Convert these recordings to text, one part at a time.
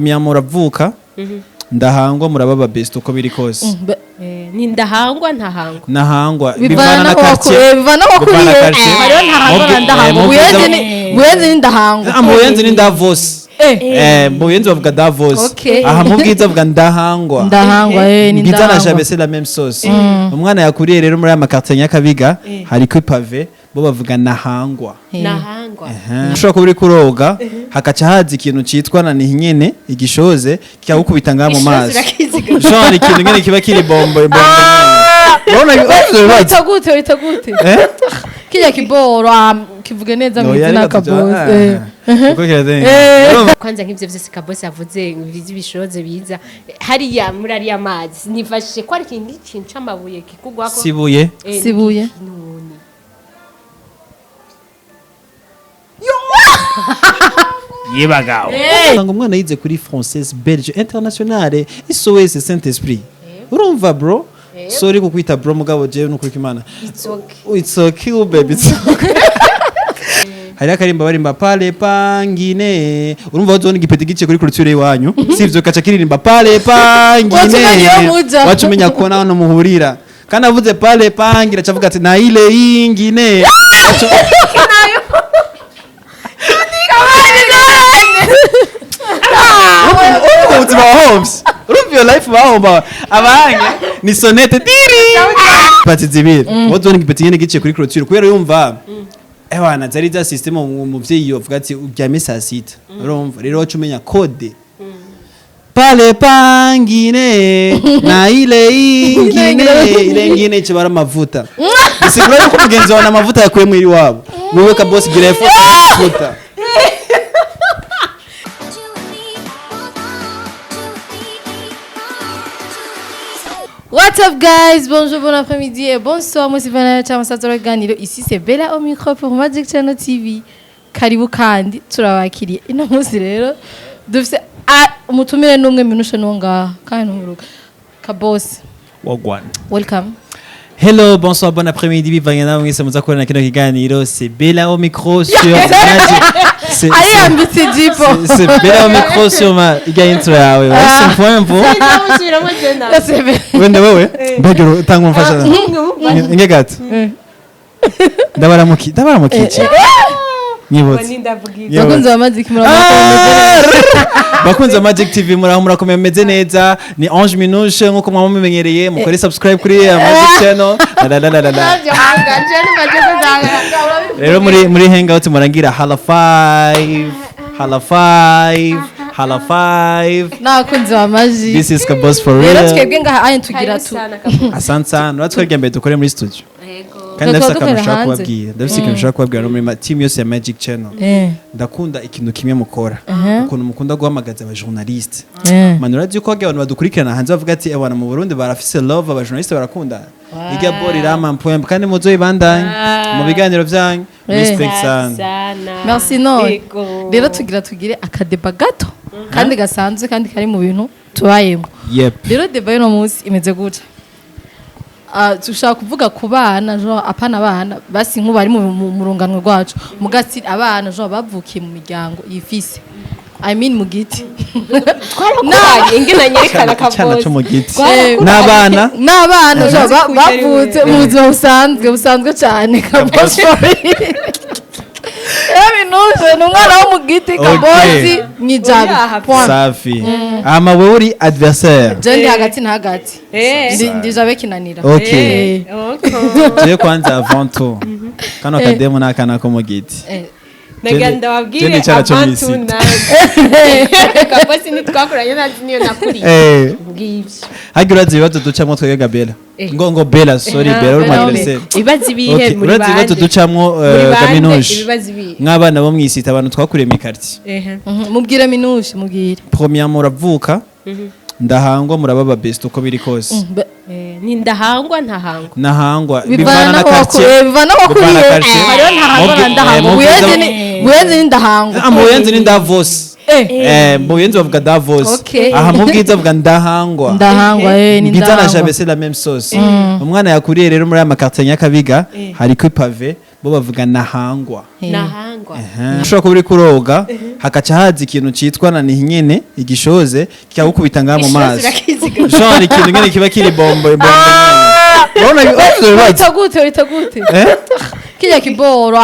Muravuka Ndahangwa, murababa best uko biri kose. Ni Ndahangwa, Ntahangwa? Nahangwa. Bivana na n'aho quartier. wakuriye, bivana n'aho Bivana na wakuriye. quartier. Hariho Ntahangwa na Ndahangwa. Buyenzi ni Buyenzi ni Ndahangwa. Ah, mu Buyenzi ni Davos. Eh. Mu Buyenzi bavuga Davos. Okay. Aha mu Bwiza bavuga Ndahangwa. Ndahangwa, ni Bwiza na Ndahangwa. Jabe, c'est la même sauce. Umwana yakuriye rero muri aya maquartier Nyakabiga, hari ku pavé, bo bavuga Nahangwa. Nahangwa. Ushobora kuba uri kuroga, hakaca haza ikintu citwa na nyene igishoze, kikagukubita ngaha mu maso. Genre ikintu nyene kiba kiri bombo bombo nyene. Urabona ivyo bibazo? Wita gute? Wita gute? Eh? Kijya kiboro, kivuge neza mu Oya, izina. reka Kabosi. Kuko kirazenga. Eh. Kwanza nk'ivyo vyose Kabosi avuze by'ibishoze biza hariya muri ariya mazi, nifashije ko ari ikintu c'amabuye kikugwako. Sibuye. Sibuye. None. Yebagaho. Usanga umwana yize kuri Française Belge Internationale SOS Saint Esprit. Urumva bro? Sorry kukwita bro, mugabo jewe nukuri Imana. It's okay. It's okay baby, it's okay. Hari akarimba barimba pale pangine. Urumva wazobona igipeti gice kuri clôture iwanyu. Sivyo, kaca kiririmba pale pangine. Waca umenya iyo muja. Waca umenya ko naho muhurira. Kandi avuze pale pangine, acavuga ati na ile ingine. Urumva ubuzima wahomvye, urumva iyo life bahomba abange ni sonnette diri pati zibiri. Wazobona igipeti nyene giciye kuri clôture, kubera yumva ewana zari za system umuvyeyi yovuga ati uryame saa 6. Urumva rero waca umenya code pale pangine na ile ingine, ile ingine kibara amavuta. Bisigura yuko mugenzi wawe amavuta yakuye mwiri wabo. Wewe ka boss gira effort amavuta. 2, 3, 4, 1, 2, 3, 4. What's up guys, bonjour, bon après-midi et bonsoir. Moi c'est Vanessa Chamasato Ganiro. Ici c'est Bella au micro pour Magic Channel TV. Karibu kandi turabakiriye. Ino munsi rero dufise umutumire n'umwe minushe n'uwo ngaha kandi n'umuruga. Kabosi, Wagwan. Welcome. Hello, bonsoir, bon après-midi, bivanye nawe mwese muza kubona kino kiganiro. C'est Bella au micro sur Magic. Ariyambitse ijipo. C'est Bella au micro sur ma ijya intro yawe. C'est point pour. Usubiramo jena. Wende wewe. Mbega utanga umfasha. Inge gato. Ndabaramuki, ndabaramukije. Nyibutse. Yewe. Bakunzi ba Magic, murabakomeze. Bakunzi ba Magic TV, muraho, murakomeye, mumeze neza. Ni Ange Minouche nkuko mwaba mumenyereye. Mukore subscribe kuri Magic Channel. La la la la la. Rero muri hangout murangira hala 5 hala 5 hala 5. N'abakunzi ba Magic. This is Kabos for Rero real. twebwe ngaha anye tugira tu Asante sana. Uratwereka mbere dukore muri studio, kandi Tukaba ndafise akantu dukorera nshaka hanze. kubabwira, ndafise ikintu nshaka kubabwira no muri team yose ya Magic Channel. Ndakunda ikintu kimwe mukora, ukuntu mukunda guhamagaza abajournaliste. Man, urazi yuko abantu badukurikirana hanze bavuga ati abantu mu Burundi barafise love, abajournaliste barakunda irya ball irama mpwembe, kandi muzoyibandanye mu biganiro byanyu. Respect sana. Merci none. Rero tugira tugire akadébat gato kandi gasanzwe kandi kari mu bintu tubayemo. Rero débat y'uno munsi imeze gutya. Dushaka kuvuga ku bana, genre apana abana basi nk'ubu bari mu rungano rwacu, mugasi abana genre bavukiye mu miryango yifise, I mean mu giti. Twarakuranye ingene nyerekana. Icyana Kabosi cyo mu giti. Twarakuranye. N'abana. N'abana genre Uzi kujya ari bavutse mu buzima busanzwe busanzwe cyane. Kabosi, rero Minuje ni umwana wo mu giti. Kabosi mwijabe. Oya. Point. Safi. Ama wewe uri adversaire? Je ndi hagati na hagati. Ndi Jabe kinanira. Okay. Okay. Je kwanza avant tout, kano kademo n'akana ko mu giti. Nagira ndababwire Jende icyara cyo abantu mw'isi. Nanjye Kabosi ntitwakuranye, ntazi niyo nakuriye. Ngibyo. Harya urazi ibibazo ducamwo twebwe Gabela? Ngo Bella, sorry. Bella uri mu adversaire. Ibibazo ibihe? Okay, Muri urazi ibibazo bande? ducamwo, Muri bande? Gaminuje? Ibibazo ibihe? Nk'abana bo mw'isite, abantu twakuriye mu quartier. Mubwire Minuje, mubwire. Premièrement, uravuka Ndahangwa, murababa best uko biri kose. Ni Ndahangwa, Ntahangwa? Nahangwa. Bivana na n'aho quartier. wakuriye, bivana n'aho Bivana na wakuriye. quartier. Hariho Ntahangwa na Ndahangwa. Buyenzi ni Buyenzi ni Ndahangwa. Ah, mu Buyenzi ni Davos. Mu Buyenzi bavuga Davos. Okay. Aha mu Bwiza bavuga Ndahangwa. Ndahangwa, ni Bwiza na Ndahangwa. Jabe, c'est la même sauce. Umwana yakuriye rero muri aya maquartier Nyakabiga, hari ku pavé. Bo bavuga nahangwa. Nahangwa. Ushobora kuba uri kuroga, hakaca haza ikintu citwa na nyene igishoze, kikagukubita ngaha mu Ishoze maso. urakiziga. Genre ikintu nyene kiba kiri bombo bombo nyene. Urabona ivyo bibazo? Wita gute? Wita gute? Eh? Kijya kiboro,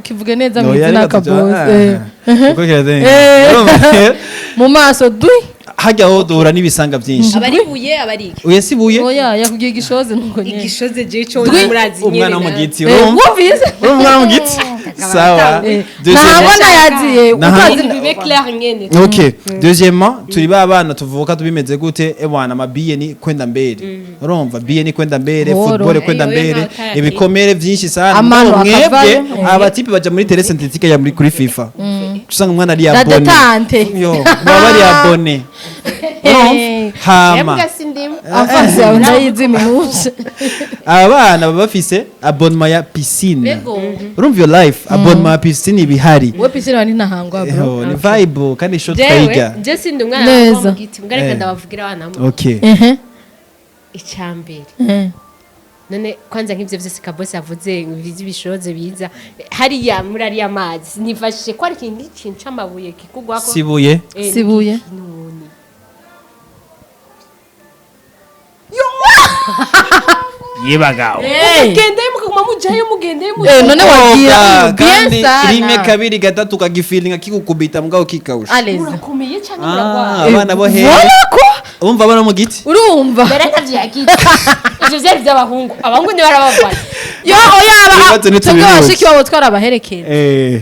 kivuge neza mu Oya, izina. reka Kabose. Uko kirazenga. Eh. Urumva? Mu maso dui. Hajya aho duhura n'ibisanga byinshi. Aba ari buye, aba ari iki? Oya, si buye. Oya, yakubwiye igishoze nuko nyene. Igishoze je cyo Dwi. murazi nyene. Umwana wo mu giti. Eh, Urumva? wumvise? Urumva umwana wo mu giti, sawa. Ntabwo nayaziye. Naha- utazi. Bibe clair nyene. Ok, deuxièmement, turi ba bana tuvuka tubimeze gute? Ebwana, amabiye ni kwenda mbere, urumva, biye ni kwenda mbere. Horo. Football kwenda Ayo, mbere. nta Ibikomere vyinshi sana. Amano Mugabo mwebwe akavayo. abatipe baja muri télé synthétique ya muri kuri FIFA, usanga umwana ari La abonné. détente. Yo, baba bari abonné. Urumva? Hama Mbwa sindimo. Afasi yawe ndayizi, minuje. Abana baba bafise abonnement ya piscine. Urumva iyo life, abonnement ya piscine ibihari. We, piscine wani ntahangwa, bro. Eho, ni vibe kandi show Jewe twiga. je sindi umwana Neza. wo mu giti, mbwa reka Eh. ndabavugira abana bo mu Okay. Icambere, none kwanza nk'ivyo vyose Kabose avuze by'ibishoze biza hariya muri ariya mazi, nifashije ko ari ikintu c'amabuye kikugwako. Sibuye. Eh, Sibuye. None Yibagaho. Mugendeyo, mukaguma mujayo, mugendeyo. Eh, none wagira bien Kandi sana. rimwe, kabiri, gatatu, ukagifilinga kikukubita mugabo kikawusha. Allez. Murakomeye canke Ah, muragwara? abana bo hehe? Voilà quoi. Urumva abana mu giti. Urumva? Mbere ntavyo ivyo vyari vy'abahungu, abahungu ntibarabavana. Yo, oya, aba Ibibazo twebwe ntitubihuze. bashiki babo twarabaherekeza. Eh.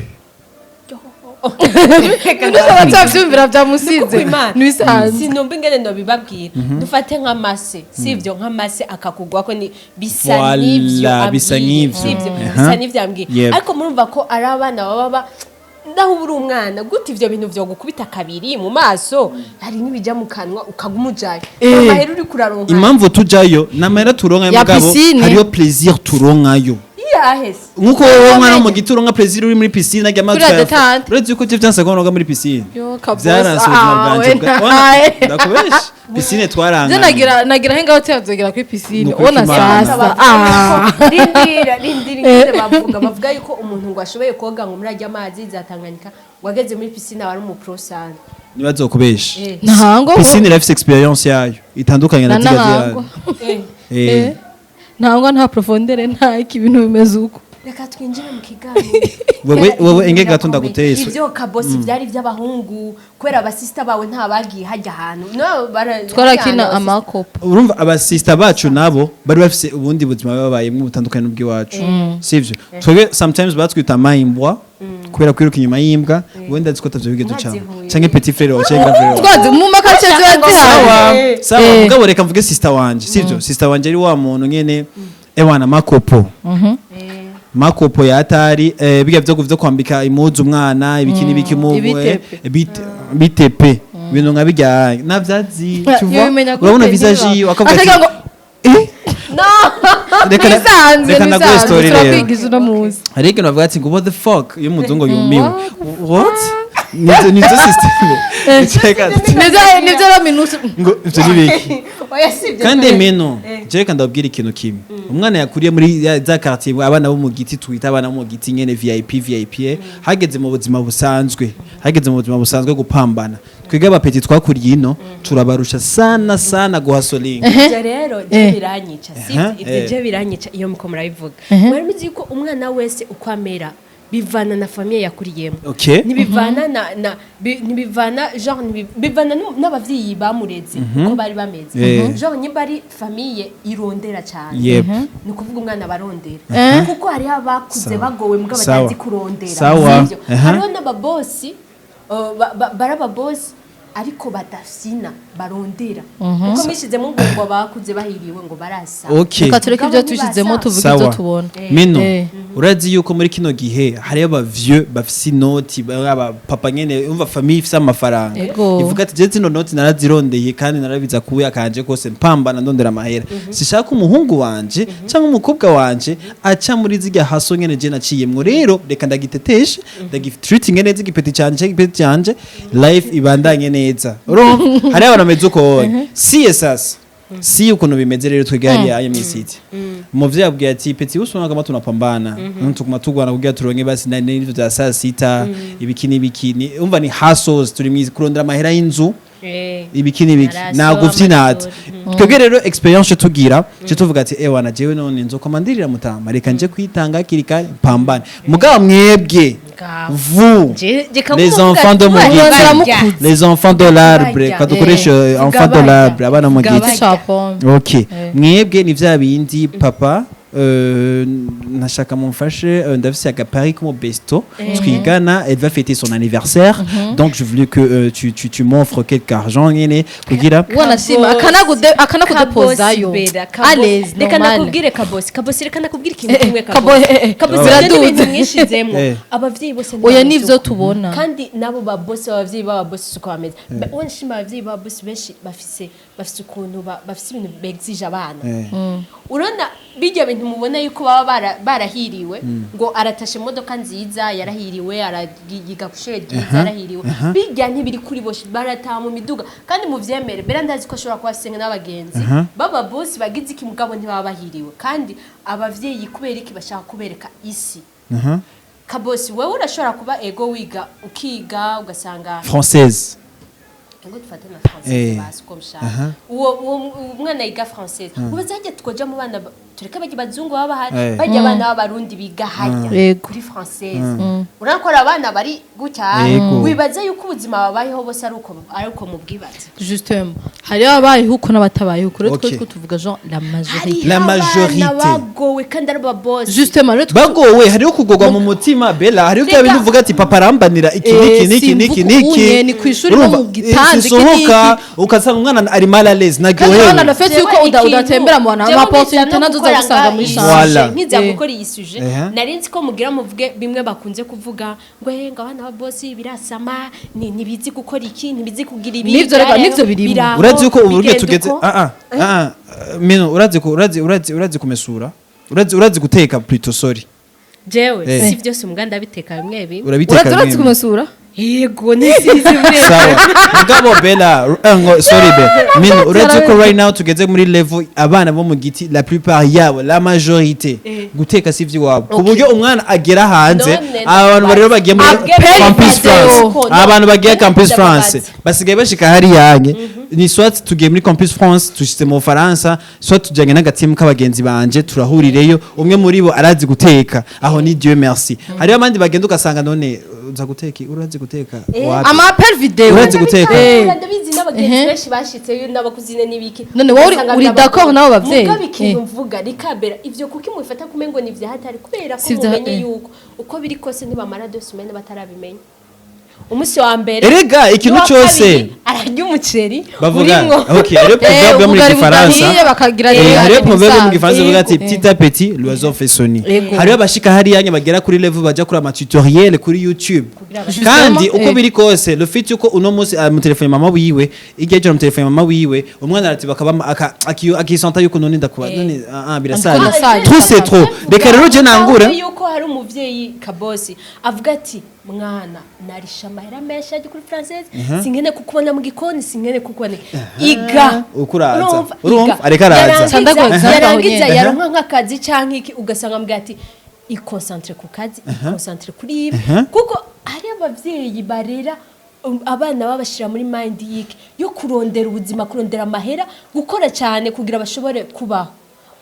Batavyumvira byamusize. Nibisanzwe. Sinumva ingene nobibabwira. Dufate nk'amase, sivyo? Nk'amase akakugwako ni bisa Voilà, n'ivyo bisa ambwiye, nk'ivyo. sivyo? Aha. Bisa n'ivyo ambwiye. Ariko murumva ko ari abana baba naho uba uri umwana gute, ivyo bintu vyo gukubita kabiri mu maso, hari n'ibijya mu kanwa, ukaguma ujayo. Amahera uri kuraronka. Impamvu tujayo ni amahera turonka Ya mugabo piscine. hariyo plaisir turonkayo. Iyahese? Nkuko wowe umwana wo mu giti uronka plaisir uri muri piscine ajya amazi. Kuri la détente. Uretse yuko je vyanse ko noga muri piscine. Yo, Kabose, Vyaranse ubuzima ah, bwanje. we nawe. Ndakubesha, piscine Je twaranganye. nagira henga hotel nzogera kuri piscine. Nukuri Ubona kw'Imana. sasa. Ah. Rindira, rindira, ingene bavuga yuko umuntu ngo ashoboye koga ngo muri ajya amazi za Tanganyika, ngo ageze muri piscine aba ari umupro sana. Ntibazokubesha. Ntahango. Piscine irafise experience yayo itandukanye na Na ziriya Nahangwa. zihari. Eh. Ntangwa, nta profondeur, nta iki, ibintu bimeze uko. Reka twinjire mu kiganiro. Wewe enge gato ndaguteye Ibyo Kabosi byari iby'abahungu kubera abasista bawe nta bagiye hajya ahantu no Twarakina hajya ahantu. amakopo. Urumva abasista bacu nabo bari bafise ubundi buzima babayemwo butandukanye n'ubw'iwacu, sivyo? Twebwe sometimes batwita amayimbwa kubera kwiruka inyuma y'imbwa. Ubundi azi ko atavyo bigeze ucamo. Mwazihuye. Canke petit frère wawe canke grand frère wawe. Twazi mu makaritsiye ziba zihari. Sawa, sawa. Eh. Mugabo reka mvuge sister wanje, sivyo? Sister wanje ari wa muntu nyene, ewana, makopo makopo ya atari, biga vyo kwambika impuzu umwana, ibiki n'ibiki mu Ibitepe. bitepe, ibintu nka bijya navyazi, tu vois? Yobimenya gute? Urabona visage Niba? yiwe akavuga Akagira ati ngo eh, reka nisanze. Reka ndaguhe Nisanze story rero. turakwigiza uno munsi. Hari ikintu bavuga ati ngo "What the fuck", iyo umuzungu yumiwe, what, nizo system. Reka Nivyo rero minusi. Ngo ivyo ni biki? Oya, si ibyo. Kandi meno je reka ndababwira ikintu kimwe. Umwana yakuriye muri za quartier, abana bo mu giti, twita abana bo mu giti nyene, VIP VIP, hageze mu buzima busanzwe, hageze mu buzima busanzwe gupambana, twebwe abapeti twakuriye ino turabarusha sana sana guhasolinga. Ibyo rero je biranyica, si ibyo? Je biranyica iyo muko murabivuga. Mwari muzi yuko umwana wese uko amera bivana na famille yakuriyemo? Okay. Ntibivana na ntibivana genre bivana n'abavyeyi bamureze uko bari bameze. Genre nimba ari famille irondera cyane, ni ukuvuga umwana barondera, kuko hariho abakuze Sawa. bagowe mugabo Sawa. batazi kurondera. Sawa. Sivyo? Aha. Hariho n'ababosi, bari ababosi ariko badafyina barondera, kuko mwishizemo ngo bakuze bahiriwe ngo barasa. Okay. Reka tureke ibyo tushyizemo, tuvuge ibyo Sawa. tubona. Mino, urazi yuko muri kino gihe hariyo aba vieux bafise inoti, aba papa nyene, umva, famille ifise amafaranga. Ego. Ivuga ati je zino noti narazirondeye kandi narabiza kuya kanje kose mpambana ndondera amahera. Sishaka umuhungu wanje cyangwa umukobwa wanje aca muri zirya haso nyene je naciyemwo. Rero reka ndagiteteshe, ndagitreatinge neza igipeti canje, igipeti canje, life ibandanye neza. Urumva hariyo abantu bameze uko. Wowe siye sasa, si ukuntu bimeze rero twebwe hariya ayo misiti. Umuvyeyi abwiye ati: "Petit, usona kama tunapambana, tuguma tugwana kugira turonke basi n'ivyo vya saa sita, ibiki n'ibiki." Umva, ni hustles, turi mwizi kurondera amahera y'inzu, ibiki n'ibiki. Amaraso, ntabwo vyinata. amashuri. Twebwe rero expérience tugira cyo tuvuga ati: "Ewana, jewe none nzokoma ndirira mutama, reka nje kwitanga hakiri kare mpambane." Mugabo mwebwe, vous, les enfants de Mugiti, les enfants de l'arbre, kadukoresha enfants de l'arbre, abana mu giti. Ca pomme. Ok, mwebwe ni vya bindi: "Papa, nashaka mumfashe, ndafise agapari ko mu besto twigana, elle va fêter son anniversaire, donc je voulais que tu m'offres quelque argent nyene kugira." Wanashima akanakudepozayo. Allez. Reka Normal. nakubwire, Kabosi, Kabosi, reka nakubwire ikintu kimwe. Kabosi, biraduze. ibyo ni ibintu mwishizemo. Abavyeyi bose Oya, ntibameze nivyo uko. tubona. Kandi nabo ba bosi, abavyeyi b'aba bosi suko bameze. Wanashima abavyeyi b'aba bosi benshi bafise ukuntu bafise ibintu begzije abana. Urabona bijya bintu mubona yuko baba barahiriwe ngo aratashe imodoka nziza, yarahiriwe, arayiga ku ishuri ryiza, yarahiriwe. Bijya ntibiri kuri bose. Barataha mu miduga kandi muvyemere. Bera ndazi ko ashobora kuba asenga n'abagenzi baba bosi bagize iki, mugabo ntibaba bahiriwe. Kandi abavyeyi kubera iki bashaka kubereka isi? Kabosi, wewe urashobora kuba ego wiga, ukiga, ugasanga Française. Ngo dufate na française, basi uko mushaka. Uwo umwana yiga française, ubu zajya twoja mu bana tureke bajya bazungu baba bahari, bajya abana b'abarundi biga hajya kuri française, urakora abana bari gutya. Wibaza yuko ubuzima babayeho bose ari uko mubwibaza? Justement, hariho abayeho uko n'abatabayeho uko. Rero twe tuvuga genre la majorité. La Hariho majorité. abana bagowe kandi ari ababosi. Justement, rero Bagowe, hariho kugogwa mu mutima, Bella, hariho bya Rega. bintu uvuga ati: "Papa arambanira iki n'iki n'iki simvuga n'iki n'iki." Unye, ni kw'ishuri no Urumva, mu gitanda, iki sisohoka, ukasanga umwana ari mal à l'aise, Kandi naryohewe. urabona le fait yuko udatembera mu bantu, ama opportunité nazo uza gusanga muri chambre. Voilà. Nkiza gukora iyi sujet, nari nzi ko mugira muvuge bimwe bakunze kuvuga ngo ngo abana ba bosi birasama, ni ntibizi gukora iki, ntibizi kugira ibi. Nivyo rega, byaraho, nivyo birimo. biraho, Urazi uko uburyo bigenda tugeze uko. ah ah ah, mino urazi ko urazi kumesura, urazi guteka plutôt, sorry. Jewe si byose, umuga ndabiteka bimwe bimwe. Urabiteka Urazi bimwe. kumesura? Yego, nisizi. Sawa, mugabo Bella, ngo sorry be mino, urazi ko right now tugeze muri level abana bo mu giti, la plupart yabo, la majorité, guteka si ivy'iwabo, ku buryo umwana agera hanze. None Abantu rero bagiye muri Campus Video. France, abantu bagiye Campus France basigaye bashika hariya nye ni soit tugiye muri Campus France, tushitse mu Faransa, soit tujanye n'agatimu k'abagenzi banje turahurireyo, umwe muri bo arazi guteka, aho ni Dieu merci. Hariho abandi bagenda ugasanga: "None uza guteka? Urazi guteka?" Wapi? Ama appel vidéo. Urazi guteka? Ndabizi n'abagenzi benshi bashitseyo n'abakuzine n'ibiki. None wowe Ugasanga uri birabagoye. d'accord n'abo bavyeyi? Mugabo ikintu mvuga rikabera ivyo, kuko imufata kumengo ni vyahatari kubera ko Si mumenye yuko uko biri kose ntibamara 2 semaines batarabimenya. Umunsi wa mbere Erega ikintu n'uwa cyose kabiri, ararya umuceri bavuga urimwo okay, hariho proverbe yo muri ubugari gifaransa. budahiye bakagira Hariho proverbe yo mu ibisanzwe. gifaransa ivuga ati: "Petit à petit, l'oiseau fait son nid." Hariho abashika hariya bagera kuri level baja kuri ama tutoriel kuri YouTube, kandi uko biri kose, le fait yuko uno munsi mu telefone mama wiwe, igihe ejo mu telefone mama wiwe, umwana arati bakaba akisanta yuko none ndakuba none birasari. Birasari. Trop c'est trop. Reka rero je nangure. Yuko hari umuvyeyi, Kabosi, avuga ati: "Mwana, narisha amahera menshi ajya kuri française, sinkene kukubona mu gikoni, sinkene kukubona iga." Uko uraza. Urumva? Urumva? Iga. Ariko araza. Ndaguha example Yarangiza aho nyene. yaronka nk'akazi canke iki, ugasanga ambwira ati: "Iconcentre ku kazi, iconcentre kuri ibi." Kuko hari abavyeyi barera abana babashira muri mind yiki yo kurondera ubuzima, kurondera amahera, gukora cyane kugira bashobore kubaho.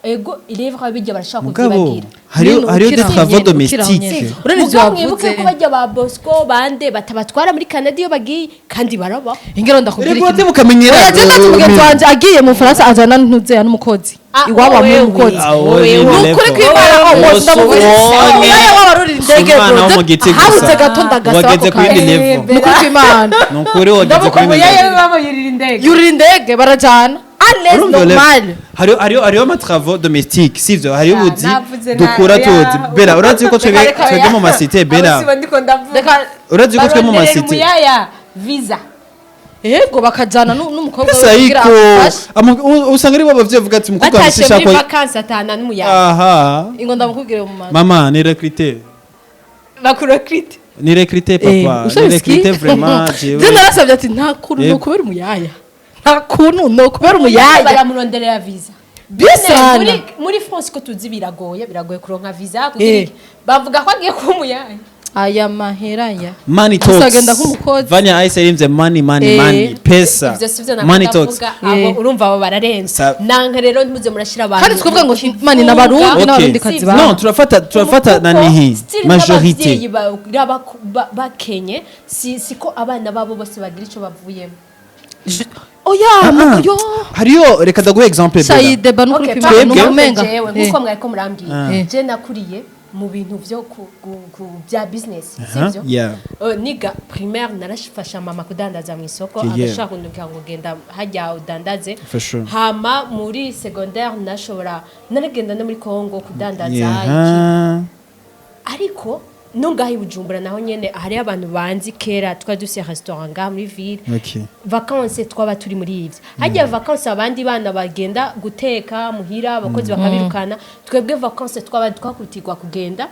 Ego, irevra bijya barashaka Mugabo kuvyibagira. hariho Nyene hariho des ukiraho travaux nyene, ukiraho nyene. domestiques. Urabona ivyo Mugabo mwibuke wavuze. ko bajya ba Bosco bande batabatwara muri Canada iyo bagiye, kandi barabaho. Ingero ndakubwira Erega ikintu. mukamenyera. Oya, je ndati mugenzi wanje agiye mu Faransa azana ntuzeya n'umukozi. Ah, Iwabo wewe. amuha umukozi. Ah, wowe Ni ni ukuri level. kw'Imana, Wowe umunsi ndamubwira wonye. umwanya w'abarurira indege, Si umwana wo bro. mu giti gusa. Habuze gato ndagasaba Wageze ako ku yindi kanya. level. Ni ukuri kw'Imana. Ni ukuri wageze kuri Umuyaya bamuyurira indege. Yurira indege barajana, à l'aise, Urumva level. normal. Hariho ama travaux domestiques, sivyo? Hariho ubuzi Navuze dukura tuzi. Bella, urazi ko twebwe mu masite, Bella, Abo sibo ndiko ndavuga. Reka. Urazi ko twe mu Baronderera masite umuyaya visa. Yego, bakajana n'umukobwa we kugira sayiko amufashe. Usanga ari bo bavyeyi bavuga ati: "Umukobwa wanjye Batashe muri sinshaka ko-" vacances atana n'umuyaga. Aha. Ingo ndamukubwire mu mazi. Mama, ni recruté. Bakurecruté. Ni recruté, papa, ni recruté vraiment Je jewe. narasabye ati: "Nta kuntu Yego. no kubera umuyaya, nta kuntu no kubera umuyaya." Baramuronderera visa. Bien sana. Muri France ko tuzi biragoye kuronka visa kugira Eh. iki. Bavuga ko agiye kuba umuyaye. Aya mahera ya Money talks. Gusa agenda nk'umukozi. Vanya Ice yarimvye money, money, Eh. money, pesa. Ivyo sivyo Money talks. nakuvuga, abo Eh. urumva abo bararenze. Nanka rero ntimuze murashira abantu Kandi twavuga ngo mu kivuga. mani n'abarundi Okay. n'abarundikazi ba Non, turafata Kuko nanihi still majorité. n'abavyeyi bakenye si ko abana babo bose bagira ico bavuyemo. Oya. Ah, ah. Yo. Hariyo, reka ndaguhe exemple, Bella. Shayi deba n'ukuri Okay, kw'Imana, Twebwe- n'umenga. jewe nkuko mwariko murambwira, Ah. je nakuriye mu bintu vyo bya business, sivyo? Yeah. Niga primaire narashifasha mama kudandaza mu isoko, agashaka kundubwira ngo genda hajya udandaze. For sure. Hama muri secondaire nashobora naragenda no muri Congo kudandaza iki. Ariko no ngaho i Bujumbura naho nyene hariyo abantu banzi, kera twari dufise restaurant ngaha muri ville. Vacances twaba turi muri ivyo, hagiye vacances abandi bana bagenda guteka muhira, abakozi bakabirukana, twebwe vacances twaba twakutirwa kugenda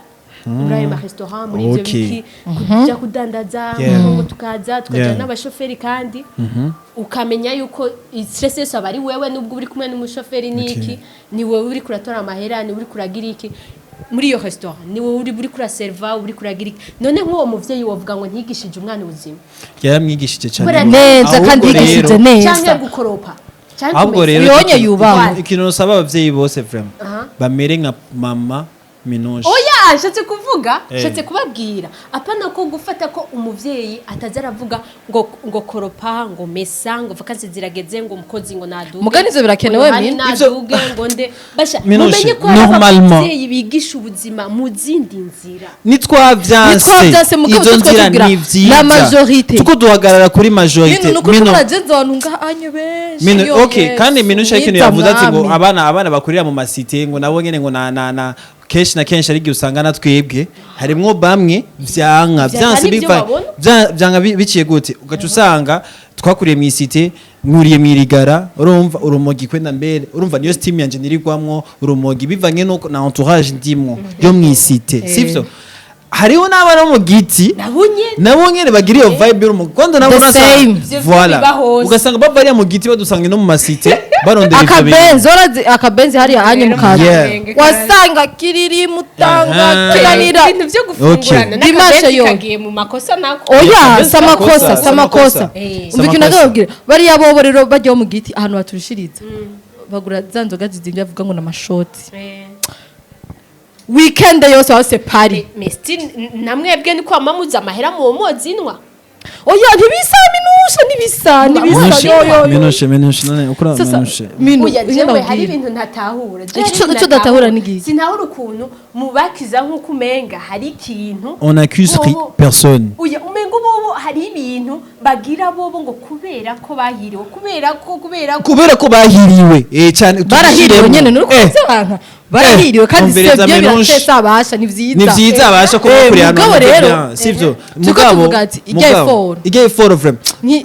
muri ayo marestaurant, muri ivyo biki, kuja kudandaza ngo tukaza tukaja n'abashoferi, kandi ukamenya yuko stress yose aba ari wewe, nubwo uri kumwe n'umushoferi niki, ni wowe uri kuratora amahera, ni uri kuragira iki muri iyo restaurant, ni wowe uri kuraserva, uri kuragira iki. None nk'uwo muvyeyi wovuga ngo ntigishije umwana ubuzima? Yaramwigishije cyane. Kubera Neza Ahubwo kandi yigishije rero- neza. Canke gukoropa canke Ahubwo kumesa. rero Yonye yubahwe. ikintu nosaba abavyeyi bose vraiment, Aha. bamere nka mama Minuje. Oya, nshatse kuvuga, Eh. nshatse kubabwira apana ko gufata ko umuvyeyi ataza aravuga ngo koropa, ngo mesa, ngo vacances zirageze, ngo umukozi ngo naduge. Mugani ivyo birakenewe, ngo Yohani Mine. naduge, ngo nde basha. Minuje, mumenye ko hari normalement. abavyeyi bigisha ubuzima mu zindi nzira. Nitwavyanse. Nitwavyanse, mugabo izo twe nzira tubwira ni vyiza. la majorité. Tuko duhagarara kuri majorité. Minu, nuko Mino- turagenza abantu ngaha anye benshi. Minu, Yo, okay, Yesu, kandi Minusha ikintu mwiza yavuze ati ngo mwami. abana bakurira mu masite, ngo nabo nyene ngo na kenshi na kenshi ari igihe usanga na twebwe harimwo bamwe vyanka Vyanka vyanse nivyo biva babona. vyanka biciye gute, ugaca usanga twakuriye mu isite, nkuriye mu irigara, urumva urumogi kwenda mbere, urumva niyo steam yanje nirigwamwo urumogi bivanye nuko na entourage ndimwo yo mu isite, sivyo? Hariho n'abana bo mu giti nabo nyene nabo nyene bagira iyo vibe y'urumogi kondo nabo The unasanga- same. Ivyo Voilà. biba hose. Ugasanga bava hariya mu giti badusanga no mu masite barondera ivyo bintu. Akabenzi warazi akabenzi hariya anye mu kazi Yeah. wasanga kiriri mutanga Aha. kiranira. Ibintu vyo gufungurana Okay. Dimanche n'akabenzi yo. kagiye mu makosa nako. Oya. Akabenzi Samakosa. samakosa, Samakosa. samakosa. Eh. Umva ikintu Samakosa. nagababwira, bariya bobo rero bajya mu giti ahantu baturushiriza bagura za nzoga zizimvye bavuga ngo n'amashoti, weekend yose hose party. Mais still namwebwe ni kwama muzi amahera mu mozinwa. Oya, ntibisa Minusha, ntibisa, ntibisa. Minushe, Yo yo yo. Minushe, Minushe, none ukora Sasa, Minushe. Minu, Oya, iyo jewe ndabwira. hari ibintu ntatahura. Jewe hari Ico- ibintu ico udatahura ni igiki? Sinahura ukuntu mubakiza nk'uko umenga hari ikintu On accuse personne. Oya, umenga bobo hari ibintu bagira bobo ngo kubera ko bahiriwe, kubera ko Kubera ko bahiriwe cyane. Barahiriwe. Tubishiremo. Nyene nuri kuvyanga barahiriwe kandi Umviriza sivyo Minushe. biratesa abasha, ni vyiza. Ni vyiza abasha kuba Eh, kuri hano mugabo hameze rero, bien, sivyo? turiko tuvuga ati ijya mugabo, effort. ijya effort vraiment. Ni-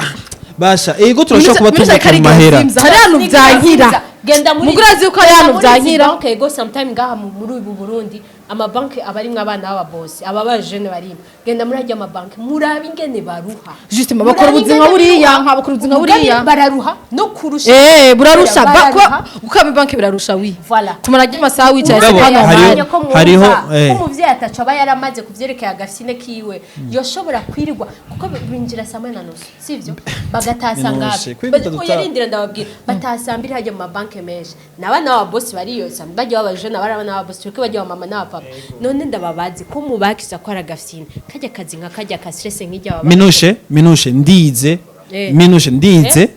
Basha ego turashobora kuba Minushe tumbuka kari mu mahera. gasimza, hari ahantu vyankira. Genda muri Mugura azi ko hari ahantu genda muri izi vyankira. banke ego, sometime ngaha muri ubu Burundi amabanki aba arimwo abana b'ababosi, aba bajene barimo. Genda muri ajya amabanki murabe ingene baruha. Justement, bakora Murabe ubuzima ingene buriya, baruha. nka bakora ubuzima Mugabe buriya. Bararuha no kurusha. Eh, burarusha. Bararuha. Kuba banki birarusha wi. Voilà. Kumara ry'amasaha wicaye Mugabo, c'est pas normal. hariho- Ko mwumva hariho, ko umuvyeyi ataco aba yaramaze kuvyerekeye agafyine kiwe, yoshobora kwirirwa kuko binjira saa moya na nusu, sivyo? Bagataha saa Minushe, ngapi? kwihuta duta- Oya, rindira ndababwira, bataha saa mbiri. Hajya mu mabanki menshi n'abana b'ababosi bariyo saa bajya b'abajene, abari abana b'ababosi, tureke bajya abamama n'abapapa. None ndababazi ko mubakiza ko ari agafyine kajya kazi nka kajya ka stress nk'ijya baba. Minushe, Minushe, ndize. Eh. Minushe, ndize,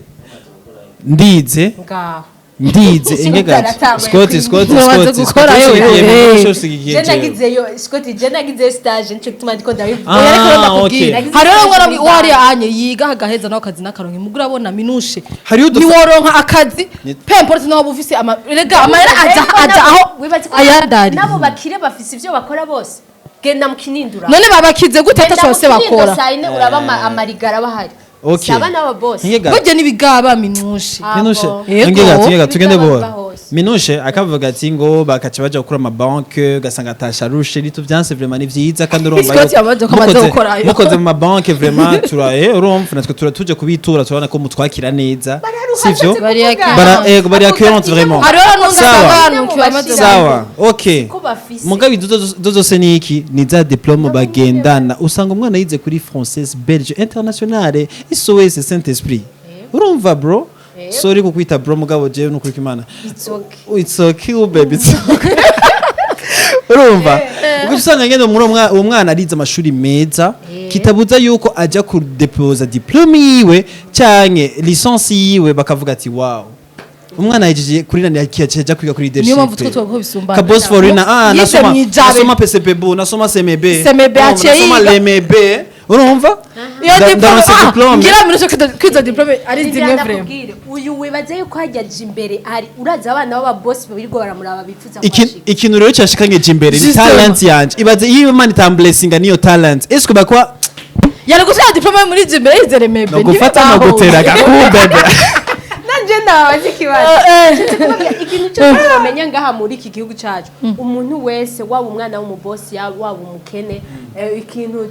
ndize. Ngaho. Ndize ingega. Utaratangwe Scott, Scott, Wabanza Scott, gukora Scott, yewe. usigiye, Eh. Minushe usigiye Je jewe. nagizeyo Scott, je nagizeyo stage, nico gituma ndiko ndabivuga. Ah, Oya, ariko rero ndakubwira. okay. Hari rero ngo wariya anye yiga agaheza nawe akazi n'akaronka, mugura abona Minushe. Hariho ntiworonka akazi Ni- peu importe naho bufise ama rega amahera aja Ariko aja aho wibaza ko ayandari. nabo bakire bafise ivyo bakora bose. Genda mu Kinindura. None babakize gute Genda ataco mu bose Kinindo bakora? saa yine uraba amarigara bahari. Okay. Si abana b'ababosi. Ingega. Burya n'ibigaba Minushe. Ah, Minushe, bon. Yego. ngega tugenda tugende Ibigaba buhoro. biba hose. Minushe akavuga ati ngo bakaca baja gukora amabanke, ugasanga atasharushe nituvyanse, vraiment ni vyiza kandi urumva Scott yuko yamaze ko amaze gukorayo. mukoze mu mabanke vraiment tura urumva natwe tura tuje kubitura, turabona ko mutwakira neza. Sivyo? Bari accueillante. Bara ego, bari accueillante vraiment. Hariho n'undi Sawa. usanga banukiwe amaze. Sawa, okay. Ko bafise. Mugabe izo zose ni iki? Ni za diplôme bagendana. Usanga umwana yize kuri Française Belge Internationale, SOS Saint Esprit, urumva bro? Sorry kukwita bro, mugabo jewe nukuri Imana. It's okay. It's okay baby, it's okay. Urumva, ubwo usanga ngende muri uwo mwana arize amashuri meza, kitabuza yuko ajya kudepoza diplôme yiwe canke licence yiwe, bakavuga ati: "Wow, umwana yahejeje kuri nani, yakiye kwiga kuri leadership." Niyo mpamvu two tuba bisumbana. Ka boss foreigner, ah, Yize nasoma mw'ijabe. nasoma PCPB, nasoma CMB. CMB aciye nasoma yiga. l'MB, urumva? Iyo diplôme Ndaronse ah, diplôme. ngira minushe kwizo diplôme ari Ndindira, zimwe vraiment. ndakubwire, uyu wibaze yuko hajyaje imbere ari uraza abana b'ababosi birirwa baramuraba bifuza kuhashika. Ikintu rero cyashikanyeje imbere ni Justement. talent yanje. Ibaze iyo Imana itamblessinga niyo talent, est-ce que bakwa Yari gushyira diplôme muri izi imbere yizere mebe. No gufata no gutera gakubebe. Nanje ndabaza ikibazo. Ikintu cyose bamenya ngaha muri iki gihugu cyacu, umuntu wese, waba umwana w'umubosi, waba umukene, ikintu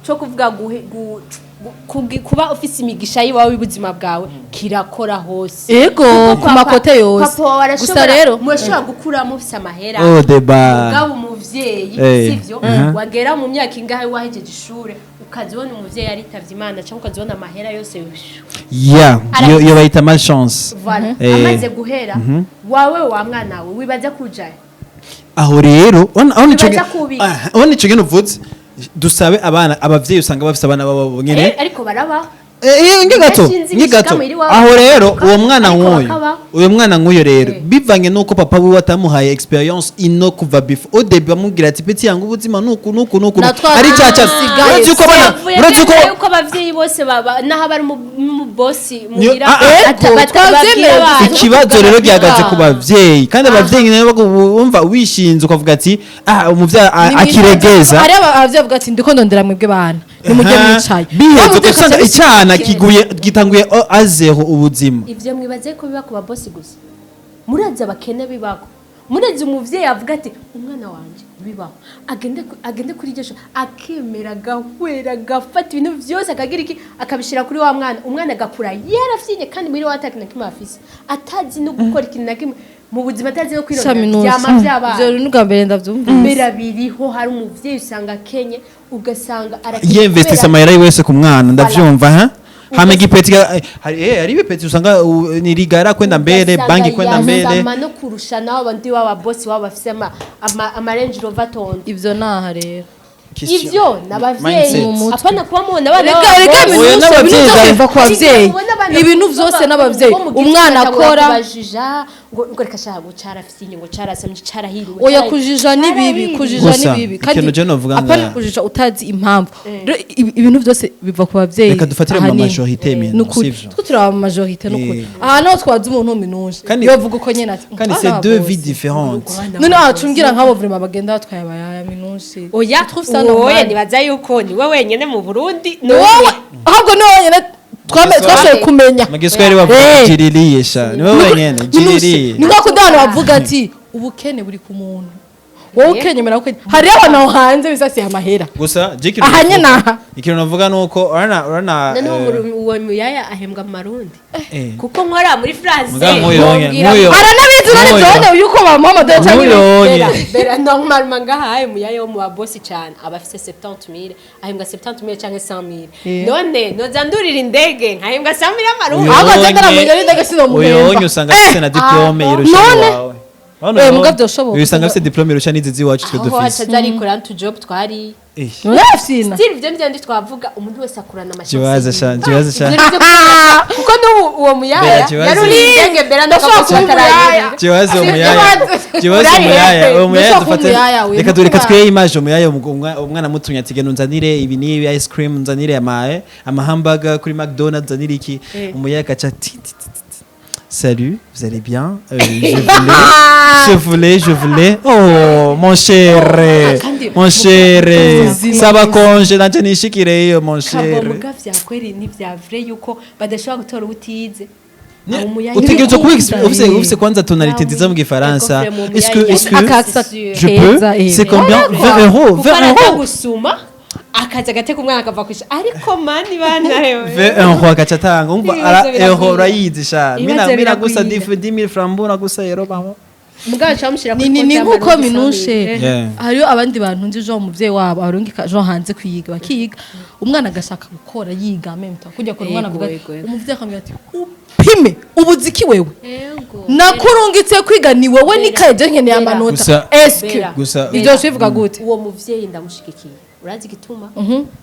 cyo kuvuga kuba ufise imigisha y'iwawe y'ubuzima bwawe kirakora hose. Ego, Kuko ku makote yose. papa wawe Gusa arashobora, rero murashobora gukura mufise amahera, Oh, débat. mugabo umuvyeyi, sivyo? Wagera mu myaka ingahe wahejeje ishure, ukazibona umuvyeyi yaritavye Imana, cyangwa ukazibona amahera yose Yeah, iyo bayita malchance. Voilà. Amaze guhera, wawe wa mwana we wibaza kujayo. Aho rero aho nico Bibaza kubika. Ah, aho nico ngene uvuze, dusabe abana, abavyeyi usanga bafise abana babo nyene. Ariko barabaho. Nge gato, Benshi nzi nge bishika gato. muhira iwabo, Aho rero uwo mwana ariko nk'uyu, bakabaho. uyo mwana nk'uyo rero, bivanye nuko papa wiwe atamuhaye expérience ino kuva before au début, amubwira ati: "Petit yangu, ubuzima nuku nuku nuku." Natwa Ari cyaca dusigaye. uretse uko abana Yavuye uretse uko byemeye yuko abavyeyi bose baba naho bari mu bosi muhira Ah, ah. Ego, batabwira twavyemeye. abantu. Ikibazo rero gihagaze ku bavyeyi, kandi abavyeyi nabo bumva wishinze ukavuga ati: "Ah, umuvyeyi akiregeza." Hari abavyeyi bavuga ati: "Ndiko ndondera mwebwe bana, nimujye mwicaye." Biheze usanga icyana kiguye gitanguye à zéro ubuzima. Ivyo mwibaze ko biba ku babosi gusa? Murazi abakene bibaho, murazi umuvyeyi avuga ati: "Umwana wanje bibaho, agende kuri iryo shuri," akemera agahwera, agafata ibintu vyose, akagira iki, akabishira kuri wa mwana, umwana agakura yarafyinye, kandi muri we atakintu na kimwe afise, atazi no gukora ikintu na kimwe mu buzima, atazi no kwirondera, vyama vyabaye. Ivyo ni ubwa mbere ndavyumvise. Mbere biriho, hari umuvyeyi usanga akenye, ugasanga arakenye Yinvestisa kubera- amahera wese ku mwana, ndavyumva ha hama igipeti hari ibipeti usanga ni rigara kwenda mbere, Ugasanga banki kwenda mbere. yazama no kurusha nabo bandi b'ababosi baba bafise ama Range Rover atonze. Ivyo naha rero Ivyo n'abavyeyi. Mindset. Apana kuba mubona abana Reka reka, b'ababosi. Oya, ibintu byose, n'abavyeyi ibintu byose biva ku bavyeyi. Ubona abana Ibintu byose n'abavyeyi. bo mu gihe Umwana batangura akora kubajija ngo reka shaka, ngo carafyinye, ngo carasamye, carahiriwe. Oya, kujija ni bibi. Carahiriwe. Kujija ni Gusa, bibi. ikintu je novuga Apana kujija utazi impamvu. Rero ibintu byose biva ku bavyeyi Reka dufatire mu ahanini. majorité maintenant, Nukuri. sivyo? Twe turaba mu majorité, nukuri. Aha naho twaza umuntu minuje Kandi- yovuga uko nyene ati kandi "Ah, c'est deux bose." vies différentes. None acumbwira nk'abo vraiment bagenda batwaye abayaya minuje. Oya. Je trouve ça Oya, normal. nibaza yuko niwe wenyene mu Burundi. Ni wowe ahubwo, ni wowe wenyene twashoboye kumenya. Mu giswahili bavuga jiririye sha, niwe wenyene jiririye. Ni nko kundi abantu bavuga ati ubukene buri ku muntu, wowe ukenyemera ukenye, hariyo abantu aho hanze bisasiye amahera. Gusa je ikintu Aha nyene aha. Ikintu navuga nuko urana None uwo muyaya ahembwa mu Marundi? Kuko nkora muri France. Muga nk'uyo nk'uyo Aranabizi none. Nk'uyo. Byone yuko bamuha amadolari cyangwa Nk'uyo. ibindi. Bera normalement ngahaye umuyaya wo mu babosi cyane aba afise 70,000, ahembwa 70,000 canke 100,000. None noza ndurira indege nkahembwa 100,000 y'amarundi? Ahubwo agenda aramenya n'indege sinomuhemba. Uyonye usanga afise na diplôme irusha None? iwawe. Hano Muga vyoshoboka. uyu usanga afise diplôme irusha n'izi z'iwacu twe Aho dufise. hataza arikora n'utu job twari. None afyina. Still ivyo nivyo ndi twavuga, umuntu wese akurana amashyi. Jiwaza sha, jiwaza sha. Kuko n'ubu uwo muyaya Bera, jiwaza. yaruriye indege mbera Ndashobora kuba umuyaya. Jiwaze umuyaya, jiwaze umuyaya, uwo muyaya Ndashobora kuba dufate. umuyaya, we, Reka reka nukuba. twiye image umuyaya, umwana mutumye ati: "Genda unzanire ibi n'ibi, ice cream, unzanire ama hamburger kuri McDonald's, unzanire iki." Umuyaya agaca ti ti ti ti. "Salut, vous allez bien? Je voulais, je voulais, je voulais. Oh, mon cher, mon cher, saba congé, nanje nishikireyo, mon cher." Muga vyakweri ni vya vrai yuko badashobora gutora utize. Utegerezwa kuba ufise kwanza tonalité nziza mu gifaransa. Est-ce que Akaksa je peux? keza, C'est combien? 20 euros, Kuko 20 araja euros. gusuma. Akaza agateka umwana akava kwisha, ariko mani bana hewe. 20 euro agaca atanga, umva. Ibibazo Ara euro biragwira. urayizi sha. Ibibazo Mina mina gusa biragwira. 10 000 francs mbona gusa euro bamo. Mugabo camushira Ni ni ni nkuko Minushe, Yeah. hariyo abandi bantu nzi jo umuvyeyi wabo arungika jo hanze kwiga, bakiga, umwana agashaka gukora yiga même temps kujya kora. Umwana Yego, avuga ati, yego, yego. umuvyeyi akamubwira ati: "Upime ubuziki wewe, nakurungitse kwiga ni wowe nikaye, je nkeneye Bera. amanota." Gusa- Eske Bera. Gusa- ivyo bivuga gute? Uwo muvyeyi ndamushigikiye. Urazi igituma?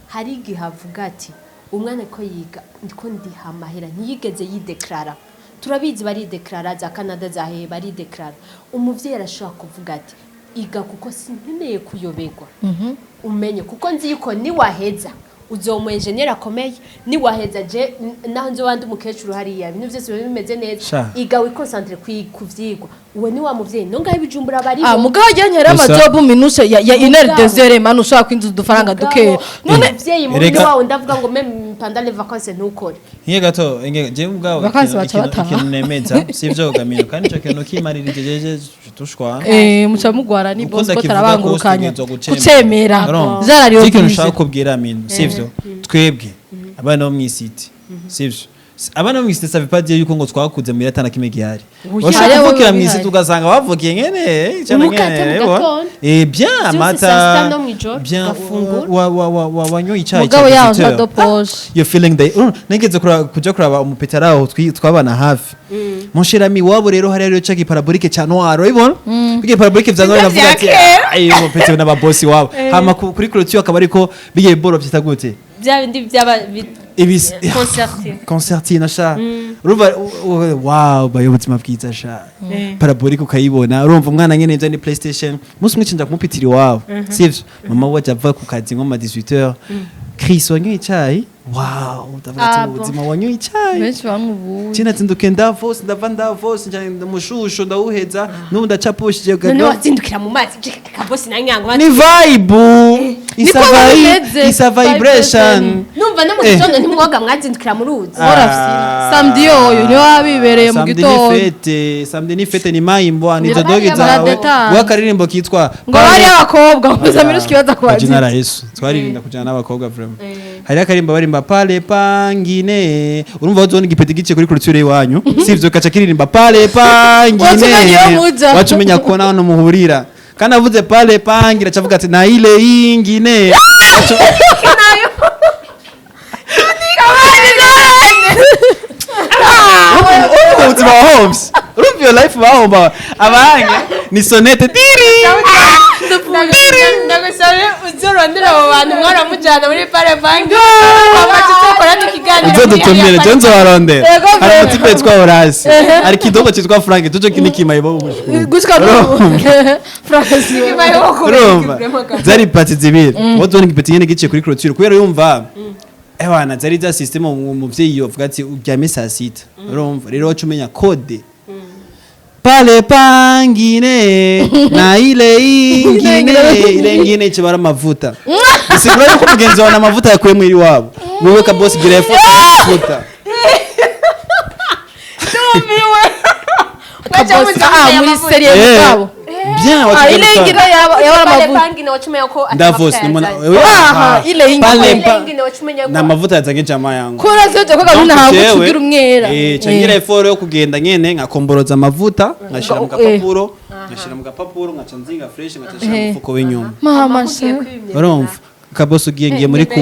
Hari igihe avuga ati: "Umwana ko yiga, ndiko ndiha amahera, ntiyigeze yideklara." Turabizi, barideklara za Canada, za hehe, barideklara. Umuvyeyi arashobora kuvuga ati: "Iga, kuko sinkeneye kuyoberwa, umenye, kuko nzi yuko niwaheza uzoba umu engineer akomeye, niwaheza je naho nzoba ndi umukecuru hariya, ibintu byose biba bimeze neza. Sha. Iga, wiconcentre ku vyigwa." Uwo ni wa muvyeyi no ngaho ibijumbura bariho. Ah, mugabo ajyanye hariyo Gusa- amajobu, Minushe, ya une heure, Mugabo. 2 heures, manu ushobora kwinjiza udufaranga dukeya none. Umuvyeyi mubi Erega- ni wawe ndavuga ngo même pendant les vacances ntukore. Nkiye gato inge je ubwawe. Vacances baca bataha. Ikintu nemeza sivyo gamino, kandi ico kintu kimaririje jeje tushwana. Eh, muca mugwara ni Uko boss ko ndakivuga tarabangurukanya kose tugezwa kucemera. Urumva? Zarariyo. Ikintu nshaka kubwira Mino sivyo, twebwe abana bo mw'isiti sivyo, abana bo mw'isiti ça veut pas dire yuko ngo twakuze mu atana kimwe gihari. Oya, Bashobora hariho kuvukira bihari. mw'isiti ugasanga bavukiye ngene cyane Umukate ngene mu gatondo. Eh bien, Vyose amata saa sita no mw'ijoro, bien, ugafungura. wa wanyoye icayi Mugabo ca yaho 18 heures. do poche. You're feeling the nigeze kuja kuraba umupetara aho twabana hafi, mon cher ami, wabo rero hari rero ca giparabolique ca noir, urabibona bige parabolique vya noir, navuga ati: "Ayo umupete n'ababosi wabo." Hama kuri clôture akaba ariko bige boro vyita gute? Bya bindi byaba Ibis concertine. Concertine sha. Urumva wow, bayo ubuzima bwiza sha, parabolique ukayibona, urumva umwana nyene nje ni PlayStation. Umunsi umwe cinja kumupitira iwabo sivyo, mama we aja ava ku kazi nko ma 18h: "Chris, wanyoye icayi?" Wow, ndavuga ati Ah, mu bon. buzima wanyoye icayi. Benshi bamwe ubu Tina zinduke Davos, ndava Davos nja mushusho ndawuheza n'ubu ndacapushije. None wazindukira mu mazi kabosi na nyango? Ni vibe isa. Niko bimeze. Isa vibration. Numva no mu Eh. gitondo ntimwoga, mwazindukira mu ruzi. Ora samedi yoyo niyo wabibereye mu Samedi ni gitondo. fête, samedi ni fête, ni mayimbwa ni Ni dodogi zawe. baradeta. Guha akaririmbo kitwa Ngo bari abakobwa gusa, Minushe ikibazo Kwa jina la kubaza. Yesu twaririnda kujana n'abakobwa vraiment. Hari akarimba barimba pale pangine, urumva wazona igipeti gice kuri clôture iwanyu sivyo, kaca kiririmba pale pangine. Waca umenya iyo muja. Waca umenya ko naho muhurira, kandi avuze pale pangine acavuga ati na ile ingine. Urumva ubuzima wahomvye, urumva iyo life bahomba abanya ni sonnette tiri. Ndagusabe uzorondera abo bantu mwaramujyana muri pare banki, tuzokora n'ikiganiro. Uzodutumire, je nzobarondera. Yego, Hari vrema. umutipe witwa Horace, hari kidogo cyitwa Frank, tuco kinikimaye. Gushika n'ubu Francis. Urumva zari parties zibiri, wazona igipeti nyene giciye kuri clôture kubera yumva ewana zari za system umuvyeyi yovuga ati uryame saa sita. Urumva rero waca umenya code pale pangine na ile ingine, ile ingine ikibara amavuta, bisigura yuko mugenzi wawe amavuta yakuye mwiri wabo, wewe ka boss gira effort amavuta. Kabosi, ah, muri série mugabo. Bien. Ah, ile ingine yaba amavuta. Davos ni mwana. Aha, ile ingine. Pale Ile ingine wacumenya ko na mavuta yazanye jamaa yangu. Kora sio kwa nuna ntabwo tugira umwera. Eh, changira effort yo kugenda nyene nkakomboroza amavuta, nkashira mu gapapuro, nkashira mu gapapuro, nkaca nzinga fresh, nkaca nshira mu mufuko w'inyuma. Mama sha. Urumva kabosi ugiye ngiye muri ku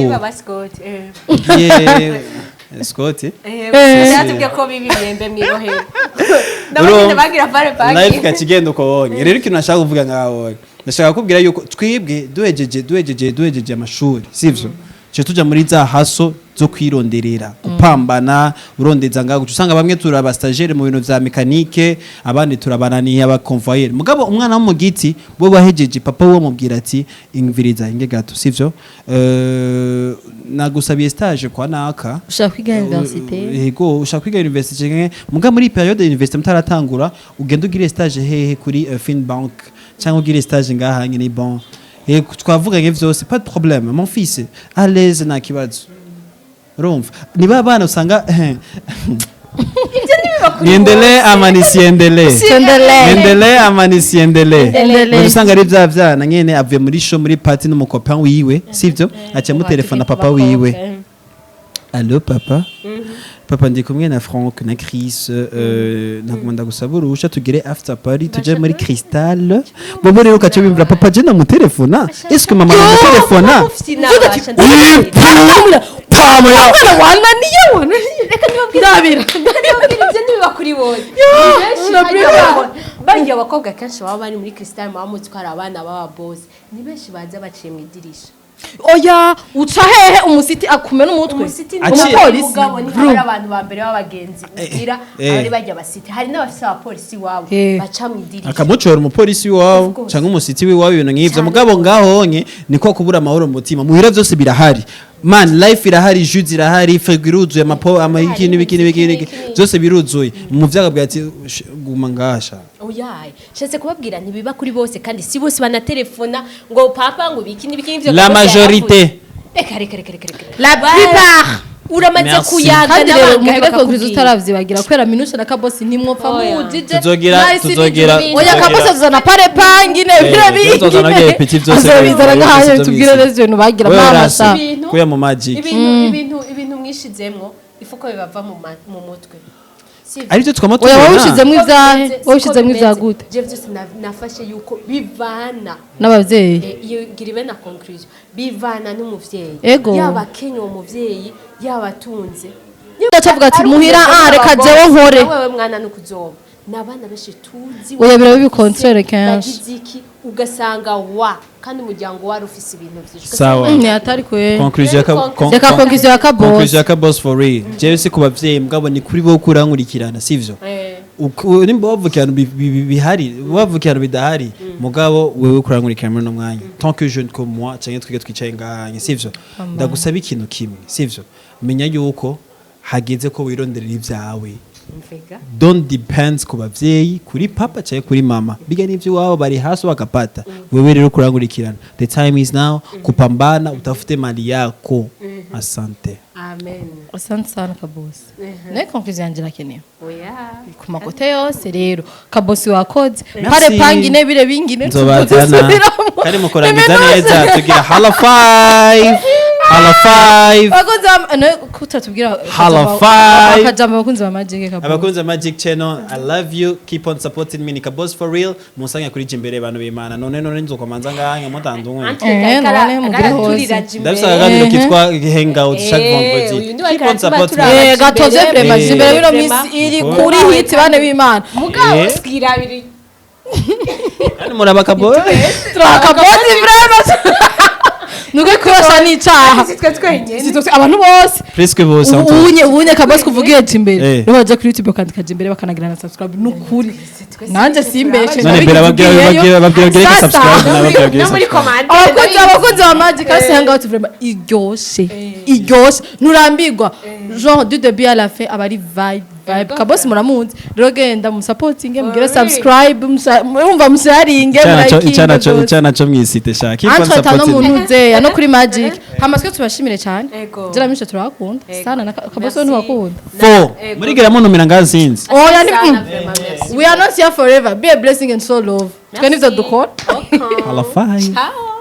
ngiye Scott. Byatubwiye ko biba imyembe mwirohero ndabona bagira pare Life banki. kakigenda uko wonye. Rero ikintu nashaka kuvuga ngaho, ndashaka kukubwira yuko twebwe duhejeje amashuri sivyo, cyo tuja muri za haso zo kwironderera, gupambana, urondeza ngaho uca usanga bamwe turaba stagiaire mu bintu vya mécanique, abandi turabananiye aba convoyeur. Mugabo umwana wo mu giti bo bahejeje, papa we mubwira ati: "Ingviriza inge gato sivyo, nagusabiye stage kwa naka." Ushaka kwiga université. Yego, ushaka kwiga université nke muga muri période ya université mutaratangura, ugenda ugire stage hehe? Kuri Finbank cyangwa ugire stage ngaha nyine. Bon, yego, twavuganye vyose, pas de problème mon fils, à l'aise, nta kibazo. Urumva ni ba bana usanga Ibyo ntibiba kuri Niendelee bose. ama nisiendelee? Tuendelee. Niendelee ama nisiendelee? Endelee. Usanga ari vya vyana nyene avuye muri show, muri party n'umucopain wiwe, sivyo? Aca mutelefona papa wiwe: "Allo papa, papa, ndi kumwe na Frank na Chris, nagomba ndagusaba uruhusha tugire after party, tuje muri Crystal." Bobo rero ukaca bimvira: "Papa, je namutelefona, est-ce que mama namutelefona?" Pamo ya Mwana wananiye, wananiye. Reka ntibabwire. Ndabira. Ndababwira, ibyo ntibiba kuri bose. Ni benshi. Na Hajya prima. bariya abakobwa kenshi baba bari muri Crystal, muba muzi ko hari abana b'aba boss, ni benshi baza baciye mu idirisha. Oya, uca hehe? Umusiti akumena umutwe. Umusiti ni Umupolisi. Mugabo ni hari abantu ba mbere b'abagenzi ugira abari bajya basiti, hari n'abafise abapolisi iwabo baca mu idirisha. Akamucora umupolisi w'iwabo Of course. cyangwa umusiti w'iwabo, ibintu nk'ivyo. Cyane. Mugabo ngahonye niko kubura amahoro mu mutima. Muhira byose birahari man, life irahari, jus irahari, frigo iruzuye, amapo, ama iki n'ibiki n'ibiki n'ibiki, byose biruzuye. Mu vyaga bwa ati: "Guma ngasha." Oyaye, nshatse kubabwira, ntibiba kuri bose, kandi si bose banatelefona ngo papa, ngo ibiki n'ibiki n'ivyo. La majorité. Reka, reka, reka, reka, reka. La plupart. Uramaze Merci. kuyaga Kandi rero n'abangahe mugire conclusion bakakubwira. utaravyibagira, kubera Minusha na Kabosi ntimwopfa Oya. mujije. Tuzogira Oya, Kabosi azana pare pangine bire. Tuzozana Bingine bige petit vyose azobizana byose ngahaye byo tubwire mw'isi. neza ibintu bagira. Wewe Mama rasi, sa kuya mu magic. Ibintu mwishizemwo ifuko bibava mu mutwe. Sivyo? Aribyo twama Oya, wowe tubona. ushizemwo ivyahe? Siko Wowe ushizemwo ivya bimeze. gute? Je vyose nafashe yuko bivana N'abavyeyi. Iyo gira ibe na conclusion, bivana n'umuvyeyi. Ego. Yaba kenya uwo muvyeyi, yaba atunze. Ndacavuga ati, Ari muhira, umuryango ah, reka w'abagore, jewe nkore. nawe mwana nukuzoba ni abana benshi tuzi. Oya, biraba bicontrôle kenshi. Bagize iki, ugasanga wa kandi umuryango wari ufise ibintu vyinshi. Sawa. Ni atari kwe. Conclusion ya Reka conclusion ya Kabosi. Conclusion ya Kabosi for real. Jewe si ku bavyeyi, mugabo ni kuri bo kurankurikirana, sivyo? Nimba wavukiye ahantu bihari, wavukiye ahantu bidahari, mugabo wewe kurankurikirana muri uno mwanya, tant que jeune comme moi canke twige twicaye ngahanye, sivyo? Ndagusaba ikintu kimwe, sivyo? Menya yuko hageze ko wironderera ivyawe. Mvega. Don't depends ku bavyeyi, kuri papa canke kuri mama. Biga n'ivyo iwabo bari hasi wakapata. Wewe rero kurankurikirana, the time is now kupambana, utafute mali yako. Asante. Amen. Asante sana Kabosi. Nayo conclusion yanje irakenewe. Oya. Ku makote yose rero, Kabosi wakoze. Merci. Pare pangine bire bingine. Nzobazana tuzosubiramo. kandi mukurangiza neza, tugira hala 5, hala 5. Abakunzi ba nawe kutatubwira. Hala five. Akajambo abakunzi ba Magic, Kabosi. Abakunzi ba Magic Channel, I love you, keep on supporting me. Ni Kabos for real. Musanya kuri jimbere, bantu b'Imana. None nzokomanza ngaha mutandumwe. None mugire hose. Ndafise akaganiro kitwa Hangout chaque vendredi. Uyu ni Keep on supporting turaba me. Gatovye vraiment. Jimbere bino Vraiment. minsi iri kuri hit, bane b'Imana. Mugabo twirabira. Kandi muraba Kabos. Turaba Kabosi vraiment, nuko kurasha n'icaha. Si twe twenyine. Si twe, abantu bose. Presque bose. Ubunye Kabosi kuvuga iyo Jimbere rero baja kuri YouTube bakandika Jimbere, bakanagira na subscribe. Nukuri nanje simbeshe. None mbere babwira bagire Sasa. subscribe, nababwira bagire No muri subscribe. komande. Abakunzi ba Magic kasi, hangout vraiment iryoshe, iryoshe, nturambirwa, genre du début à la fin aba ari vibe, vibe. Kabosi muramuzi rero, genda musapotinge, mugire subscribe, murumva, musharinge, murayikinge Icana byose. icana co mwisite sha. Keep on Entre no supporting me. muntu uzeya no kuri Magic. Hama twe tubashimire cyane. Ego. Jera turabakunda sana na Kabosi ntubakunda. Four. Murigera muntumira ngazinzi. Oya ni Sana, vraiment, merci. We are not here forever. Be a blessing and show love. Twe nivyo dukora. Hala 5. Ciao.